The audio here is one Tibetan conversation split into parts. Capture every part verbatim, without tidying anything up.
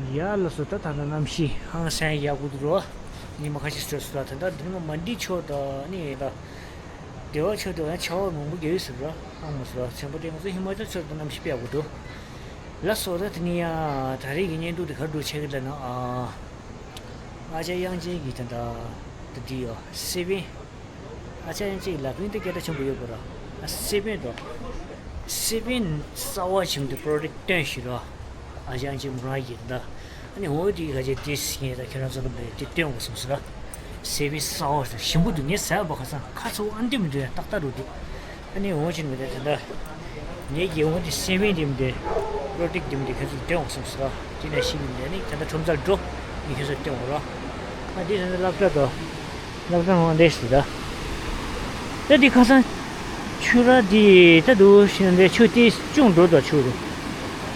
ཡ་ལགས་སོ། ད་ད་ལྟ་གནམ་གཤིས་ཧང་སང་ཡག་པོ་འདུག་རོ། ཉི་མ་ཁ་ཤས་སྲོས་སོང་། ད་ད་ལྟ་འདི་ནས་མ་འདི་ཕྱོགས་ད་ནི་ད་སྡེ་བ་ཕྱོགས་དེ་ཡང་ཆར་པ་མང་པོ་རྒྱག་ཡོད་ཟེར་རོ། ཧང་མ་སོ་རོ། ཚན་པ་དེ་ང་ཚོ་ཧི་མ་ཅལ་ཕྱོགས་ད་གནམ་གཤིས་དཔེ་ཡག་པོ་འདུག་ལགས་སོ། ད་དེ་ནས་ཡ་ད་རེས་ཀྱི་བརྙན་ཐུང་དེ་ག་རེ་འདྲ་ཆགས་ཀྱི་འདུག་ན། ཨ་ཅག་དབྱངས་ཅན་གྱི་ད་ད་ད་འདི་ཡོ་སེ་བན། ཨ་ཅག་དབྱངས་ཅན་གྱི་ལག་ལེན་དེ་སྐད་གྲགས་ཆེན་པོ་ཡོད་པ་ར། ཨ་སེ་བན་དོ། སེ་བན་གསར་པ་བྱུང་དུས་པོ་རོ་ཌག་སྟོན་ཞིག་ར། ཨ་ཅག་དབྱངས་ཅན་མོ་རང་གིས་ད། ཨ་ནི་འོ་དེ་ག་ཅེ་དེ་སི་ངས་ད་ཁྱེད་རང་ཚོ་ལ་འདི་དེ་སྟོན་དགོས་སོང་ཟེར་ར། སེ་བན་གསར་པ་ཞིམ་པོ་འདུག་ངས་ཟ་བ་ཁ་སང་ཁ་ཚ་པོ་ཨ་འདི་མི་འདུག་ཡ། ཏག་ཏག་རུ་འདུག་ཨ་ནི་འོ་ཅིག་མི་འདུག་ད་ད། ངས་ཀྱི་འོ་དེ་སེ་བན་དེ་མི་འདུག་པོ་རོ་ཌག་དེ་མི་འདུག་ཁྱེད་ཚོ་ལ་སྟོན་དགོས་སོང་ཟེར་ར། དེ་ནས་ཤི་མི་འདུག་ཨ་ནི་ད་ད་ཁྲོམ་རྩལ་འགྲོ། ངས་ཁྱེད་ཚོ་ལ་སྟོན་དགོས་ར། ཨ་དེ་ད་ད་སློབ་གྲྭ་དོ། སློབ་གྲྭ་ནང་འདྲེས་སུ་ད། ད་འདི་ཁ་སང་ཆུ་ར་འདི་ད་འདུག་ཤིང་འདྲེ་ཆུ་དེ་ཅུང་འགྲོ་དོ། ཆུ་རུ་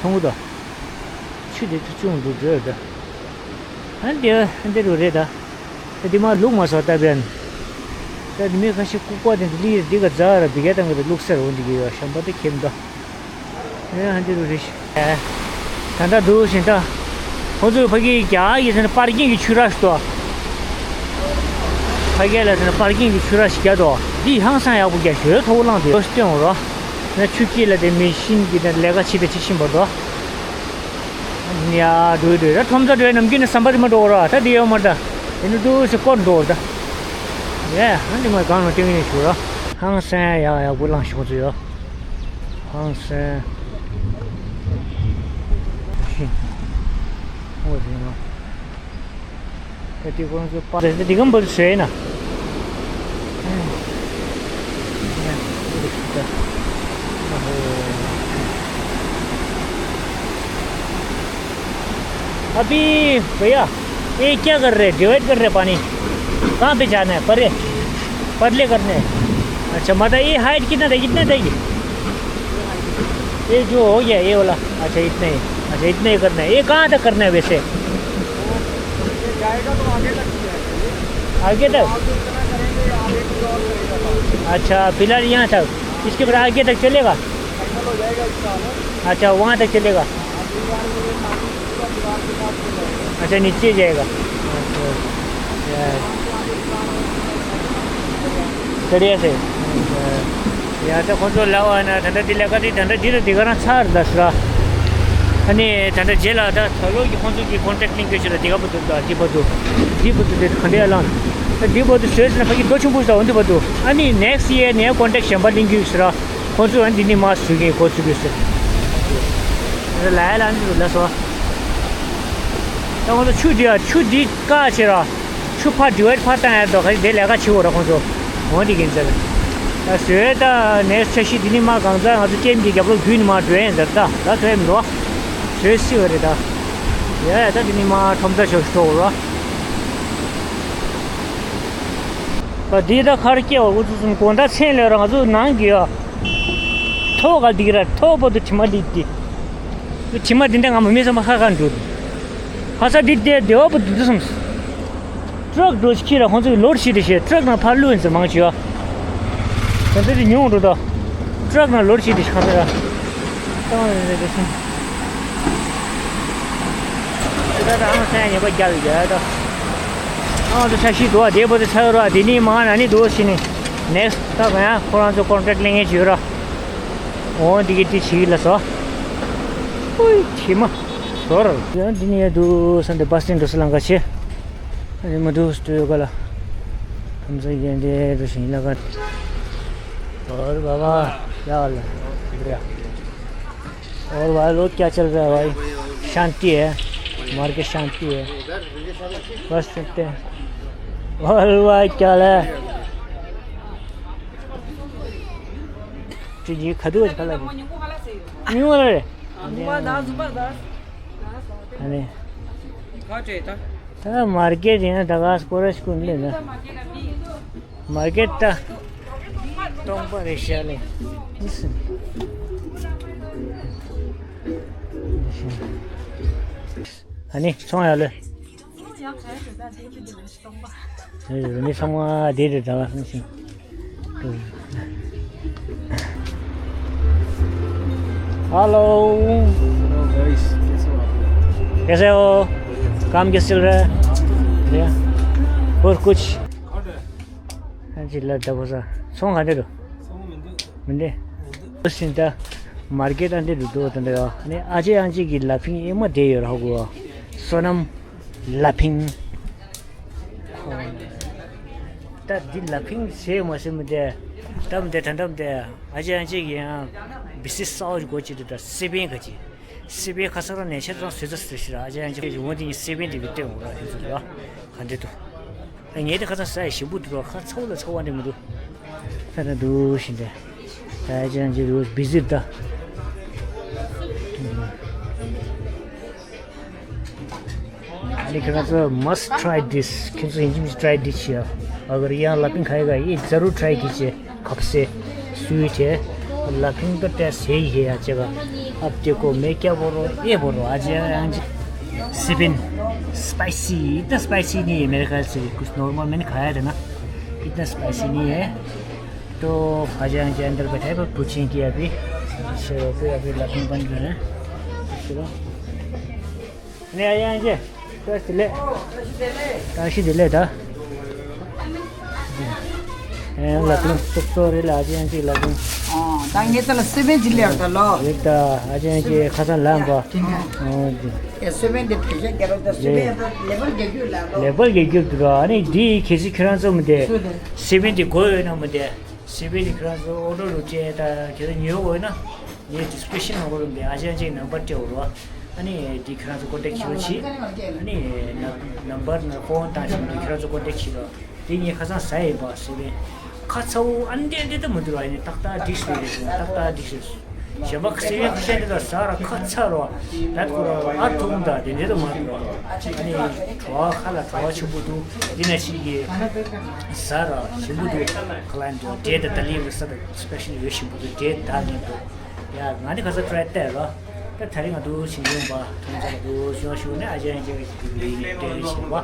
མཐོང་གི་དོ། ཆུ་དེ་ད་ཅུང་འགྲོ་འགྲོ་ད། ཨ་འདི་ཨ་འདི་རུ་རེད་ད། ད་འདི་མ་ལུག་མ་སོ་ད་བན། ད་འདི་མི་ཁ་ཤས་ལྐུགས་པ་དེ་འདི་ལི་འདི་ག་ཛ་ར་བི་ག་དང་གི་ད་ལུག་སེར་འོ་འདི་གི་ཡོད་ཤམ་པ་དེ་ཁེམ་དོ། ཨེ་ཧ་འདི་རུ་རེད། ད་ལྟ་འདུག་ཞིང་ད། ཁོ་ཚོས་ཕ་གིའི་རྒྱ་ཡི་ཟེར་ན་པར་ཀིང་གི་ཆུ་ར་ཞིག་ཏོ། ཕ་གི་ལ་ཟེར་ན་པར་ཀིང་གི་ཆུ་ར་ཞིག་རྒྱག་ཏོ། འདི་ཧང་སང་ཡག་པོ་རྒྱག་ཞོལ་མཐོ་པོ་བླངས་ཏེ་ཡོ་སྟོན་འོ་རོ། ན་ཆུ་དཀྱིལ་ལ་དེ་མི་ཤིན་གྱི་དེ་ལས་ཀ་བྱེད་དེ་ཅིག་ཤིན་པར་དོ། ཡ་འགྲོ་འགྲོ་ད་ཁྲོམ་ས་འགྲོ་ཡ་ནམ་རྒྱུན་ནས་ཟམ་པ་དེ་མ་འགྲོ་རོ། ད་དེ་ཡོད་མ་རེད་ད། དེ་ནི་འདུག་སེ་སྐོར་འགྲོ་ར་ད། ཡ་ཧ་འདི་མ་གང་ལ་སྟོན་གི་ནས་ཞུ་རོ། ཧང་སང་ཡག་ཡག་པོ་བླངས་ཤོག་ཚུལ་ཡོ། ཧང་སང་། ཨོ་རེད་ན། ད་དེ་ཁོང་ཚོ་པ་རེད་ད་དེ་གམ་བར་བཟོས་ན། अभी भैया, ये क्या कर रहे हैं? डिवाइड कर रहे हैं पानी। कहाँ पे जाना है? परे, परले करने हैं। अच्छा, मतलब ये हाइट कितना था, कितना था ये? ये जो हो गया, ये वाला। अच्छा, इतना ही। अच्छा, इतना ही करना है। ये कहाँ तक करना है वैसे? ये जाएगा तो आगे तक ही जाएगा। आगे तक? आप जितना करेंगे, आगे कोई और करेगा काम। अच्छा, फिलहाल यहाँ तक। इसके बाद आगे तक चलेगा? फाइनल हो जाएगा इसका, है ना? अच्छा, वहाँ तक चलेगा। अच्छा, नीचे जाएगा। अच्छा, अच्छा। चढ़िया से। ཡ་ད་ཁོང་ཚོ་ལབ་པ་ན་ད་ལྟ་འདི་ལས་ཀ་འདི་ད་ལྟ་འདི་ལ་འདི་ག་རང་ཚར་ད་ཟེར། ཨ་ནི་ད་ལྟ་རྗེས་ལ་ད་ད་ལོ་གི་ཁོང་ཚོ་གི་ཀོན་ཊེག་ལིང་ཀེ་ཅི་ལ་འདི་ག་པ་འདུག་ད་འདི་པ་འདུག་འདི་པ་འདུག་འདི་ག་འདྲ་ལང་ད་འདི་པ་འདུག་བཟོས་ཟེར་ན་ཕ་གི་རྡོ་ཆུང་པོ་ཞིག་ད་འོ་འདི་པ་འདུག་ཨ་ནི་next year ནས་ཀོན་ཊེག་གཞན་པ་ལིང་ཀེ་ཟེར། ཁོང་ཚོས་ཨ་ནི་འདི་ནས་མར་བཟོ་གི་འགོ་བཙུགས་གི་ཟེར། ད་ལ་ཡ་ལ་འདི་རུ་ལ་སོ། ད་ཁོང་ཚོ་ཆུ་འདི་ཡ་ཆུ་འདི་བཀག་བྱེད་ར། ཆུ་ཕར་divert ཕར་བཏང་ཡ་འདུག་ག་དེ་ལས་ཀ་བྱེད་འོ་ར་ཁོང་ཚོ། འོ་འདི་གིན་ཟེར། ད་བཟོས་ད་next འཆར་གཞི་འདི་ནི་མ་གང་ཟག་ང་ཚོ་ཀེམ་གྱི་རྒྱབ་ལོགས་བརྒྱུད་ནས་མ་འགྲོ་ཡིན་ཟེར། ད་ད་ཐོས་མི་འདུག་བཟོས་སྲིད་པ་རེད་ད། ཡ་ཡ་ད་འདི་ནི་མ་ཁྲོམ་ས་ཞོག་ཞོག་འོ་ར། ད་འདི་ད་ཁར་སྐྱེ་བ་འུ་ཚོ་གསུམ་དགོང་དག་མཚན་ལས་ར་ང་ཚོ་ནང་གི་ཡ། ཐོག་ག་འདི་གི་ར་ཐོག་པོ་ཏུ་དྲི་མ་ལིག་འདི། དྲི་མ་འདི་འདྲ་ང་མ་མི་ཚང་མ་ཧ་ག་འགྲོ། ཧ་ས་འདི་དེ་དེ་བ་པོ་འདི་འདི་སོང་། ཊག་འགྲོ་ཤི་ར་ཁོང་ཚོ་གི་ལོར་ཤི་དེ་ཤེ་ཊག་ནང་ཕར་བླུགས་ཡིན་ཟེར་མང་ཆེ་བ། དེ་འདྲ་དེ་ཉུང་འགྲོ་ད། ཊག་ནང་ལོར་ཤི་དེ་ཤ་ཚ་ར། གཏོང་རེ་རེ་རེ་སོང་། དེ་ད་ད་ཨང་སང་ཉེས་པ་རྒྱབ་ཡོད་ད། ཨང་དུ་ཆ་ཤི་འདུག་བ་དེ་པོ་དེ་ཚ་ཡོད་ར་དེ་ནི་མང་ན་ནི་འདུག་ཤི་ནི། ནེགསི་ཊི་ད་ག་ཡང་ཁོ་རང་ཚོ་ཀོན་ཊེག་ལེན་མཁན་ཅིག་ཡོད་ར། འོ་འདི་གི་དེ་བྱེད་ཀྱི་ལ་སོ། ཨུའི་དྲི་མ། ཟོར། ཡང་འདི་ནས་ཡར་འདུག་ས་འདི་བ་སི་སྟེང་འགྲོ་ས་ལམ་ཁ་ཕྱེ། ཨ་ནི་མ་འདུག་སྟོད་ག་ལ། ཁམས་ཚན་གྱི་འདི་འགྲོ་བཞིན་ལ་ཀ། ཟོར་བ་བ། ཡག་ལ། འདི་ར། और भाई लोग क्या चल रहा है भाई? शांति है, मार्केट शांति है। बस चलते हैं। और भाई क्या हाल है? जी खदू खला नहीं वाला रे। अरे। हाँ मार्केट है ना दगास कोरस कुंडले ना। མ་གེ་ཏ། སྟོང་པ་རེད་ཤག་ལེ། ཨ་ནི་ཚོང་ཡ་ལེ། མི་ཚང་མ་དེ་རེད་ད་བ་སང་ཞིང་། Hello. Hello guys, कैसे हो आप लोग? कैसे हो? काम कैसे चल रहा है? बढ़िया। और कुछ? हाँ जी, ལ་ད་བོ་ས་ཚོང་ག་འདྲ་འདུག་མི་འདུག་མི་འདུག་ཟིན་ད་མར་ཀེཊ་ཨ་འདྲ་འདུག་འདུག་ད་འདྲ་ཡོད། ཨ་ནི་ཨ་ཅེ་ཨང་ཅེ་གི་ལ་ཕིང་ཨེ་མ་དེ་ཡོད་ར་ཧོ་གོ་བསོད་ནམས་ལ་ཕིང་། ད་འདི་ལ་ཕིང་ཟེར་མ་ཟེར་མི་དེ་ད་མི་དེ་ད་འདྲ་མི་དེ་ཨ་ཅེ་ཨང་ཅེ་གི་ཡང་བི་སི་སའོ་གོ་ཅི་དེ་ད་སི་པན་ག་ཅི། སི་པན་ཁ་སང་རང་ནས་ཆེད་དུ་བཟོས་ཚར་ཟེར་ཞིག་ར་ཨ་ཅེ་ཨང་ཅེ་གི་འོ་དེ་ཡིན་སི་པན་དེ་བི་སྟོན་འོ་ར་ཁྱོད་ཚོ་ལ་ག་འདྲ་འདུག་ངས་དེ་ཁ་སང་ཟ་ཡི་ཞིམ་པོ་འདུག་ར། ཁ་ཚ་བོ་ལ་ཚ་བ་འདྲ་མི་འདུག་ད་ད་འདུག་བཞིན་དེ་ད་ཨ་ཅེ་ཨང་ཅེ་འདུག་བི་ཟི་ད། ཨ་ནི་ཁྱེད་རང་ཚོ་must try this. ཁྱེད་ཚོ་ཡིན་གཅིག་མིན་གཅིག་try this བྱེད་ཡ། अगर यहाँ लपिंग खाएगा, ये ज़रूर try कीजिए। खप से स्वीट है। लपिंग तो टेस्ट है ही है अच्छे का। अब देखो मैं क्या बोल रहा हूँ, ये बोल रहा हूँ, आज यहाँ सिपिन स्पाइसी, इतना स्पाइसी नहीं है मेरे ख्याल से। कुछ नॉर्मल मैंने खाया था ना, इतना स्पाइसी नहीं है। तो अजय के अंदर बैठा है, पर पूछें कि अभी चलो, फिर अभी लखन बन रहे हैं। चलो। नहीं, अजय जी, तो चले। काशी दिले था। ए, लखन, सुप तो रे, अजय जी, लखन। ཨོ། ད་ངས་ད་ལ་སེ་བན་ཇི་ལེར་ད་ལོ། ཡོད་ད། ཨ་ཅན་གྱི་ཁ་སང་ལམ་པ། ཨོ། ཨེ་སེ་བན་དེ་བེད་སྤྱོད་རྒྱག་རོགས་ད། སེ་བན་ལེ་བལ་བརྒྱད་ཅུ་ལ་ལོ། ལེ་བལ་བརྒྱད་ཅུ་འདུག་ཨ་ནི་འདི་གལ་སྲིད་ཁྱོད་རང་ཚོ་མི་དེ། སུ་དེ། སེ་བན་དེ་དགོས་ཡོད་ན་མི་དེ། སེ་བན་དེ་ཁྱོད་རང་ཚོ་ཨོ་ཌར་རུ་སྤྲད་ད་ཁྱོད་ཚོ་ཉོ་དགོས་ཡོད་ན། ངས་ཌི་སི་ཀི་རིབ་ཤན་ནང་ལོགས་ལ་འདི་ཨ་ཅན་གྱི་ནམ་བར་སྤྲད་འོ་རོགས། ཨ་ནི་འདི་ཁྱོད་རང་ཚོ་ཀོན་ཊེག་བྱེད་རོགས་གྱིས། ཨ་ནི་ནམ་བར་ནང་ཕོན་བཏང་བྱས་འདི་ཁྱོད་རང་ཚོ་ཀོན་ཊེག་བྱེད་རོགས། དེ་ངས་ཁ་སང་ཟ་ཡིན་པ་སེ་བན། ཁ་ཚ་བོ་ཨ་འདྲ་འདྲ་ད་མི་འདུག་ར། ཡིན་ཏག་ཏག་འགྲིག་སོང་རེད། ཏག་ཏག་འགྲིག་སོང་། གཞན་པ་སེ་བན་ཁ་ཤས་འདི་ལ་ཟ་ར་ཁ་ཚ་རོ། ད་ཁོ་ར་ཨ་ཐུང་ད་དེ་འདྲ་ད་མ་འདུག་ཨ་ནི་བྲོ་བ་ཁ་ལ་བྲོ་བ་ཆེན་པོ་འདུག་འདི་ན་ཞིག་གི་ཟ་ར་ཞིམ་པོ་འདུག་ཁ་ལ་འདུག་འབྲས་ད་ད་ལི་ཡོད་ས་ད་སི་པེ་ཤལ་ཡོད་ཞིམ་པོ་འདུག་འབྲས་ད་ངན་འདུག་ཡ། ང་ནི་ཁ་སང་ཊ་རའི་བལྟས་རོ། ད་དེ་རིང་ང་ཚོ་ཞིང་ཆེན་པ་ཐོན་ཚར་འདུག་ཞུ་ཞུ་ནས་ཨ་ཅན་གྱི་ལྟ་བའི་ཞིང་པ།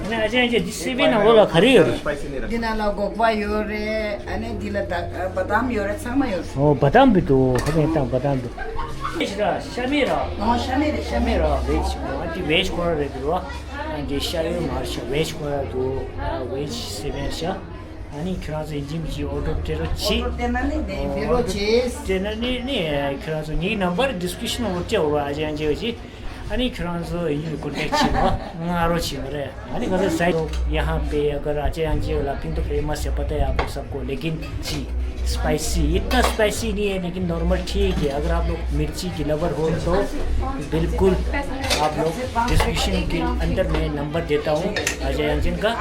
ནས་ཨ་ཅན་གྱི་འདི་སི་པན་ནང་ལོགས་ལ་ག་རེ་ཡོད་རེད། འདི་ནང་ལ་སྒོག་པ་ཡོད་རེད། ཨ་ནི་འདི་ལ་ད་བ་དམ་ཡོད་རེད། ཚང་མ་ཡོད་རེད། ཨོ། བ་དམ་བི་འདུག་ཁ་སང་བཏང་བ་དམ་འདུག་ཤ་མེད་ར། ཨོ། ཤ་མེད་རེད། ཤ་མེད་ར། ཝེཇ། ཨ་འདི་ཝེཇ་ཁོ་ར་རེད་འདུག་ཨ་འདི་ཤ་ཡོད་མ་རེད་ཤ། ཝེཇ་ཁོ་ར་འདུག་ཝེཇ་སི་པན་ཤ། ཨ་ནི་ཁྱོད་རང་ཚོ་ཡིན་གཅིག་མིན་གཅིག་ཨོ་ཌར་སྤྲད་རོགས་གྱིས། ཨོ་ཌར་སྤྲད་ན་ནི་ནི་འབུལ་རོགས་བྱེད། སྤྲད་ན་ནི་ནི་ཁྱོད་རང་ཚོ་ངའི་ནམ་བར་ཌི་སི་ཀི་རིབ་ཤན་ནང་སྤྲད་འོ་ར། ཨ་ཅན་གྱི་ཨ་ཅེ། ཨ་ནི་ཁྱོད་རང་ཚོ་ཡིན་གཅིག་མིན་གཅིག་ཀོན་ཊེག་བྱེད་རོགས། ང་རོགས་བྱེད་པ་རེད། ཨ་ནི་ང་ཚོ་ས་ཡོད་ཡ་ཧ་པེ་ཡ་གར་ཨ་ཅེ་ཨང་ཅེ་ལ་ཕིང་དུ་ཕེ་མ་སེ་པ་ཏ་ཡ་ཁོ་སབ་ཁོ་ལེ་ཀིན་ཅི། स्पाइसी, इतना स्पाइसी नहीं है, लेकिन नॉर्मल ठीक है। अगर आप लोग मिर्ची की लवर हो तो आप लोग डिस्क्रिप्शन के अंदर मैं नंबर देता हूँ अजय अंजन का,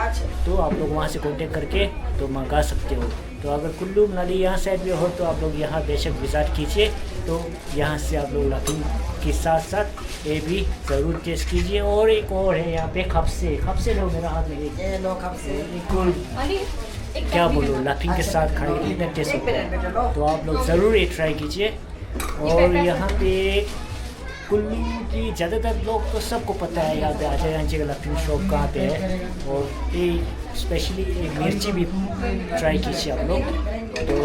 तो आप लोग वहाँ से कॉन्टेक्ट करके तो मंगा सकते हो। तो अगर कुल्लू मनाली यहाँ साइड में हो तो आप लोग यहाँ बेशक विजिट कीजिए। तो यहाँ से आप लोग लखन के साथ साथ ये भी ज़रूर टेस्ट कीजिए। और एक और है यहाँ पे खपसे, खपसे लो मेरा हाथ में एक। ये लो खपसे। बिल्कुल। क्या बोलो, लखन के साथ खाएंगे तो इतना टेस्ट होता है। तो आप लोग ज़रूर ये ट्राई कीजिए। और यहाँ पे कुल्लू की ज़्यादातर लोग को, सबको पता है यहाँ पे अजय अंजन का लखन शॉप कहाँ पे है। और ये स्पेशली ये मिर्ची भी ट्राई कीजिए आप लोग। तो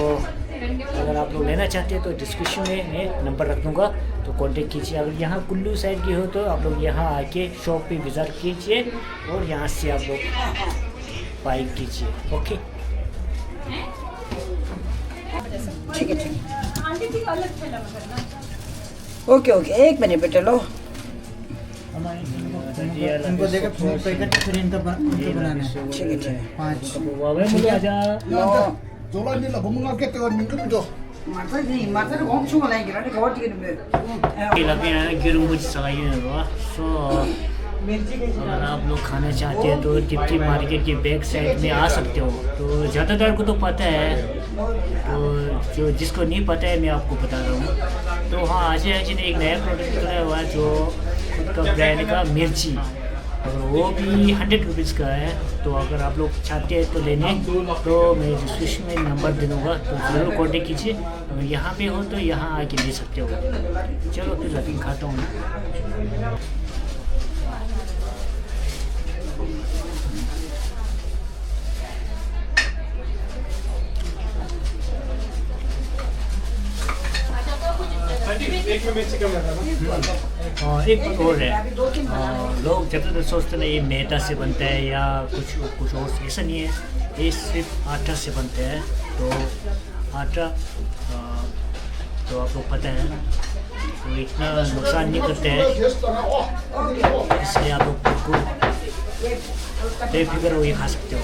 अगर आप लोग लेना चाहते हैं तो डिस्क्रिप्शन में मैं नंबर रख दूँगा, तो कॉन्टेक्ट कीजिए। अगर यहाँ कुल्लू साइड के हो तो आप लोग यहाँ आके शॉप पे विजिट कीजिए और यहाँ से आप लोग बाय कीजिए। ओके। ठीक है, ठीक है। ओके, ओके, एक मिनट बेटा, लो। इनको देके पैकेट फिर इनका बन-, इनको बनाना है। ठीक है, ठीक है। पाँच। लो। ये लगे हैं, गिरंबुज सगाई है, सो अगर आप लोग खाना चाहते हैं तो तिप्ती मार्केट के बैक साइड में आ सकते हो। तो ज़्यादातर को तो पता है, तो जो जिसको नहीं पता है मैं आपको बता रहा हूँ। तो हाँ, अजय जी ने एक नया प्रोडक्ट निकला हुआ है जो खुद का ब्रांड का मिर्ची, और वो भी हंड्रेड रुपीज़ का है। तो अगर आप लोग चाहते हैं तो लेने, तो मैं डिस्क्रिप्शन में नंबर दे दूँगा, तो ज़रूर कॉन्टेक्ट कीजिए। अगर यहाँ पे हो तो यहाँ आके ले सकते हो। चलो फिर लपिंग खाता हूँ मैं। एक में मिर्ची कम रहता है ना। हाँ, एक बात और है। हाँ, लोग जब तक सोचते ना ये मैदा से बनता है या कुछ, कुछ और, ऐसा नहीं है। ये सिर्फ आटा से बनता है। तो आटा, अ, तो आप लोग पता है, तो इतना नुकसान नहीं करता है। इसलिए आप लोग बिल्कुल बेफिक्र होके खा सकते हो।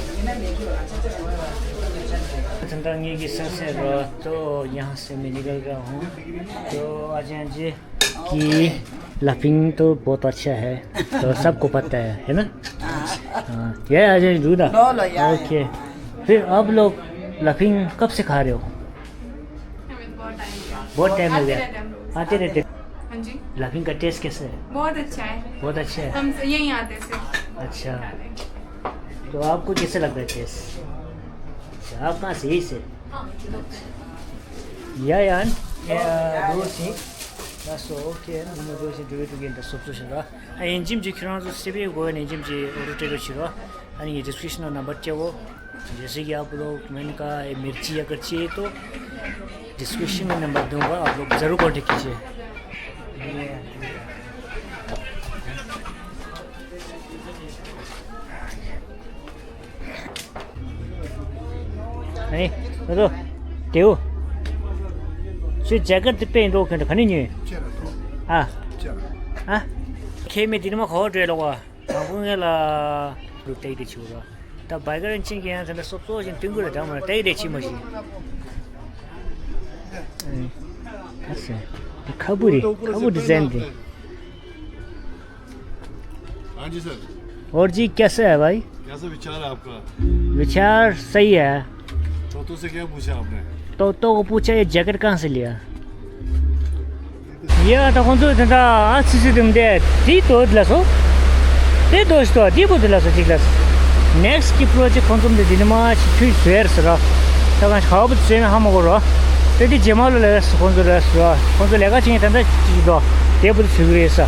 चंद्रांगी की सर से रो, तो यहाँ से मैं निकल रहा हूँ। तो अजय जी कि लाफिंग तो बहुत अच्छा है, तो सबको पता है, है ना? हाँ। हाँ, ये अजय जी दूधा। लो, लो, या, या। ओके। फिर आप लोग लाफिंग कब से खा रहे हो? हमें तो बहुत टाइम हो गया। बहुत टाइम हो आते गया। रहते हैं हम रोज। आते रहते हैं। हाँ जी। लाफिंग का टेस्ट कैसा है? बहुत अच्छा है। बहुत अच्छा है। हम स-, यहीं आते हैं सिर्फ। अच्छा। खाने। तो आपको कैसे लगता है टेस्ट? अच्छा, आप कहाँ से? यहीं से? हाँ। या, या, या, रोज ही। या, सो, ओके, हम रोज ही डुबे डुबे इंदा सब कुछ रहा। ཨ་ཡིན་ཅིམ་གྱིས་ཁྱེད་རང་ཚོ་སི་པི་གོ་ནས་ཡིན་ཅིམ་གྱིས་ཨོ་ཌར་སྤྲད་རོགས་བྱེད་རོགས། ཨ་ནི་ངའི་ཌིསི་ཀི་རི་པི་ཤན་ནང་ནམ་བར་སྤྲད་འོ། जैसे कि आप लोग मैंने कहा, ये मिर्ची अगर चाहिए तो डिस्क्रिप्शन में नंबर दूंगा, आप लोग ज़रूर कॉन्टेक्ट कीजिए। ཨེ། ཨ་དོ། དེའུ། ཁྱོད་ཇེ་ཀེཊ་དེ་དཔེ་འགྲོ་གི་འདུག་ག་ནས་ཉོས། ཨ། ཨ། ཁྱེད་མི་དེ་ནི་མ་གོ་བྲོས་ལོག་བ། དང་པོ་ངས་ལ། རུ་ཏེག་དེ་ཆུ་ར། ད་བའི་གར་ཅན་གྱི་ཡང་དེ་འདྲ་སོབ་སོབ་ཅིག་ཏུན་གུ་རེ་དྲང་མ་ཏེག་དེ་ཆི་མ་ཤི། ཨ་སེ། དེ་ཁ་བུ་རེད། ཁ་བུ་ཌི་ཛའིན་དེ། हाँ जी सर। और जी, कैसा है भाई? कैसा विचार है आपका? विचार सही है। तोतो से क्या पूछा आपने? तोतो को पूछा, ये जैकेट कहाँ से लिया? ཡ་ད་ཁོང་ཚོ་དེ་འདྲ་ཨ་ཙི་ཙི་དུམ་དེ་དེ་དོ་དེ་ལ་སོ། དེ་དོ་ཞིག་དོ་དེ་པོ་དེ་ལ་སོ་ཅིག་ལ། ནེགསི་གི་པྲོ་ཇེཀ་ཁོང་ཚོ་དེ་དེ་ནི་མ་ཅིག་ཁྱོད་ཟེར་ཟེར་རོ། ད་གང་ཞིག་ཁ་བ་པོ་ཟེར་ན་ཧ་མ་གོ་རོ། དེ་དེ་རྗེས་མ་ལ་ལས་ཁོང་ཚོ་ལས་ཟེར་རོ། ཁོང་ཚོ་ལས་ཀ་ཅིག་ད་ལྟ་ཅིག་དོ་དེ་པོ་དེ་ཟེར་གི་རེད་ས།